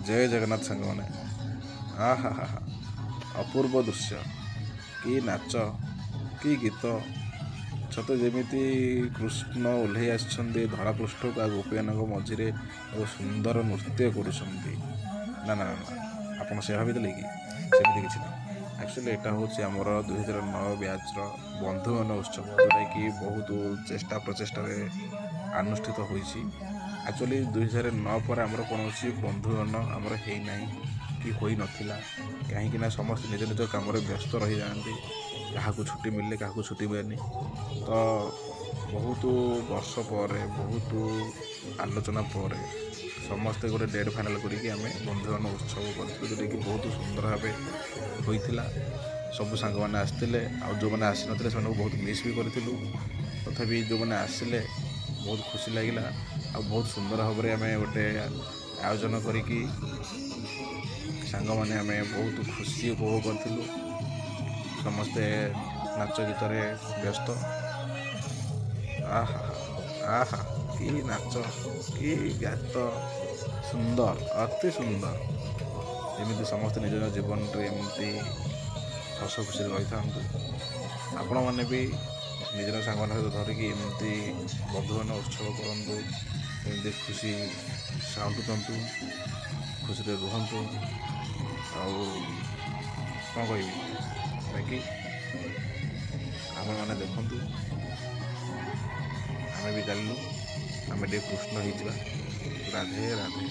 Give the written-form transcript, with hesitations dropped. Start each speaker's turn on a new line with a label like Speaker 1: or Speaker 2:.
Speaker 1: ଜୟ ଜଗନ୍ନାଥ ସାଙ୍ଗମାନେ। ଆହା ହା ହା, ଅପୂର୍ବ ଦୃଶ୍ୟ, କି ନାଚ, କି ଗୀତ! ସତେ ଯେମିତି କୃଷ୍ଣ ଓହ୍ଲେଇ ଆସିଛନ୍ତି ଧରାପୃଷ୍ଠକୁ ଆଉ ଗୋପୀମାନଙ୍କ ମଝିରେ ଏକ ସୁନ୍ଦର ନୃତ୍ୟ କରୁଛନ୍ତି। ନା ନା ନା, ଆପଣ ସେ ଭାବିଥିଲେ କି? ସେମିତି କିଛି ନାହିଁ। ଆକ୍ଚୁଆଲି ଏଇଟା ହେଉଛି ଆମର 2009 ବ୍ୟାଚ୍ର ବନ୍ଧୁମିଳନ ଉତ୍ସବ, ଯେଉଁଟାକି ବହୁତ ଚେଷ୍ଟା ପ୍ରଚେଷ୍ଟାରେ ଅନୁଷ୍ଠିତ ହୋଇଛି। ଆକ୍ଚୁଆଲି 2009 ପରେ ଆମର କୌଣସି ବନ୍ଧୁମିଳନ ଆମର ହେଇନାହିଁ କି ହୋଇନଥିଲା, କାହିଁକିନା ସମସ୍ତେ ନିଜ ନିଜ କାମରେ ବ୍ୟସ୍ତ ରହିଯାଆନ୍ତି। କାହାକୁ ଛୁଟି ମିଳିଲେ, କାହାକୁ ଛୁଟି ମିଳେନି। ତ ବହୁତ ବର୍ଷ ପରେ, ବହୁତ ଆଲୋଚନା ପରେ ସମସ୍ତେ ଗୋଟେ ଡେଟ୍ ଫାଇନାଲ୍ କରିକି ଆମେ ବନ୍ଧୁମିଳନ ଉତ୍ସବ କରିଥିଲୁ, ଯେଉଁଟାକି ବହୁତ ସୁନ୍ଦର ଭାବେ ହୋଇଥିଲା। ସବୁ ସାଙ୍ଗମାନେ ଆସିଥିଲେ, ଆଉ ଯେଉଁମାନେ ଆସିନଥିଲେ ସେମାନଙ୍କୁ ବହୁତ ମିସ୍ ବି କରିଥିଲୁ। ତଥାପି ଯେଉଁମାନେ ଆସିଲେ ବହୁତ ଖୁସି ଲାଗିଲା, ଆଉ ବହୁତ ସୁନ୍ଦର ଭାବରେ ଆମେ ଗୋଟେ ଆୟୋଜନ କରିକି ସାଙ୍ଗମାନେ ଆମେ ବହୁତ ଖୁସି ଉପଭୋଗ କରିଥିଲୁ। ସମସ୍ତେ ନାଚ ଗୀତରେ ବ୍ୟସ୍ତ। ଆହା ଆହା, କି ନାଚ, କି ଗୀତ! ସୁନ୍ଦର, ଅତି ସୁନ୍ଦର। ଏମିତି ସମସ୍ତେ ନିଜ ନିଜ ଜୀବନରେ ଏମିତି ହସ ଖୁସିରେ ରହିଥାନ୍ତୁ। ଆପଣମାନେ ବି ନିଜର ସାଙ୍ଗମାନଙ୍କ ସହିତ ଧରିକି ଏମିତି ବନ୍ଧୁମିଳନ ଉତ୍ସବ କରନ୍ତୁ, ଏମିତି ଖୁସି ସାଉଁଟୁଥାନ୍ତୁ, ଖୁସିରେ ରୁହନ୍ତୁ। ଆଉ କ'ଣ କହିବି, ବାକି ଆପଣମାନେ ଦେଖନ୍ତୁ। ଆମେ ବି ଚାଲିଲୁ, ଆମେ ଟିକେ କୃଷ୍ଣ ହେଇଯିବା। ରାଧେ ରାଧେ।